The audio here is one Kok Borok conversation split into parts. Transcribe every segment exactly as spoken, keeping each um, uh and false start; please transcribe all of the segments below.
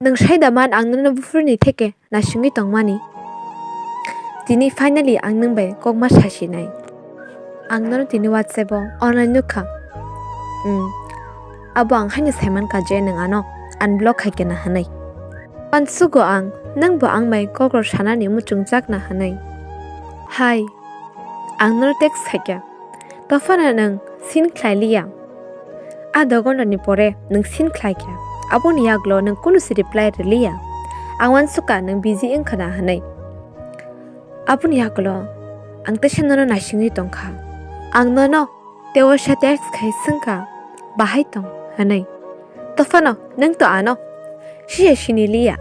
Nwng sai da man ang nono buphuruni theke naisingwi tongmani? Tini finally ang nwng bai kokma sasinai. Ang nono tini WhatsApp-o online nukha. Hmm. Abo ang haino saimankha je nwng ano unblock khaikhe na hwnwi. Uansugo ang, nwng bo ang bai kokrok sanani muchungjakna hwnwi. Hai, ang nono text khaikha. Tophano nwng seen khlailiya. A do ghontani pore nwng seen khlaikha. Aboni yagulo nwng kunu se reply rwliya. Ang uansukha nwng busy wngkha na hwnwi. Aboni yagulo ang teisa nono naisingwi tongkha. Ang nono tei uaisa text khai swngkha, "Bahai tong?" hwnwi. Tophano nwng to ano sise siniliya.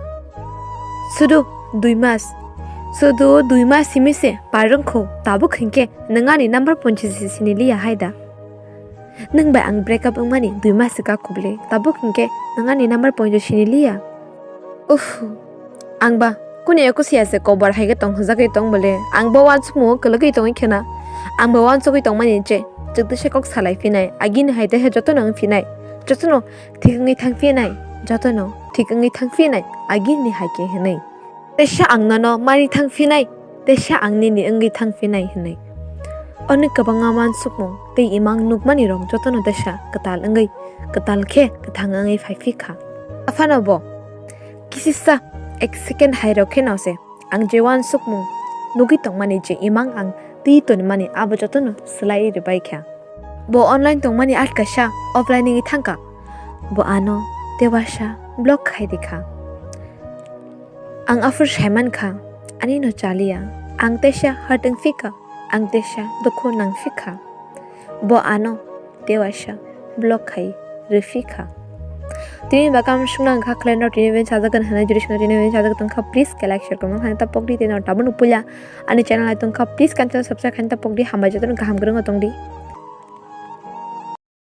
Sudu dui mas, sudu dui mas simi se par wngkhu, tabuk hinkhe nwng ani number ponchis se siniliya hai da? Nwng bai ang break up wngmani dui mas se kha kubli, tabuk hinkhe nwng ani number ponchis siniliya. Uff, ang ba kuni eko siya se kobar hai khe tong hwjagwi tong bole, ang bo uansukmung kwlwgwi tongwi khena, ang bo uansugwi tongmani je chwktwisa kok salai phinai, agini hai teisa jotono wng phinai, jotono thik wngwi thang phinai, jotono thik wngwi thang phinai, agini hai khe hwnwi. Teisa ang nono mani thang phinai, teisa ang nini wngwi thang phinai hwnwi. Oni kwbangma uansukmung tei imang nukmani rok jotono teisa kwtal wngwi, kwtal khe kwthang wngwi phai phi kha. Aphano bo kisisa ek second hai rok kheno se ang je uansukmung nugwi tongmani je imang ang twi tonmani abo jotono swlaiwi rwbai kha. Bo online tongmani at kaisa offline wngwi thangkha. Bo ano tei uaisa block khai rikha. Ang aphuru saimankha, ani no chaliya. Ang teisa hurt wngphi kha, ang teisa dukhu nangphi kha. Bo ano tei uaisa block khai rwphi kha. Tini bagam sungna wngkha khlai no tini ben sajak hwnwi juri sungna tini ben sajak tongkha, please khe like share kwrwngma khaina ta pokdi tei no tabuk no puila ani channel hai tongkha, please kan channel subscribe khaina ta pokdi, hambai jotono kaham kwrwngno tongdi.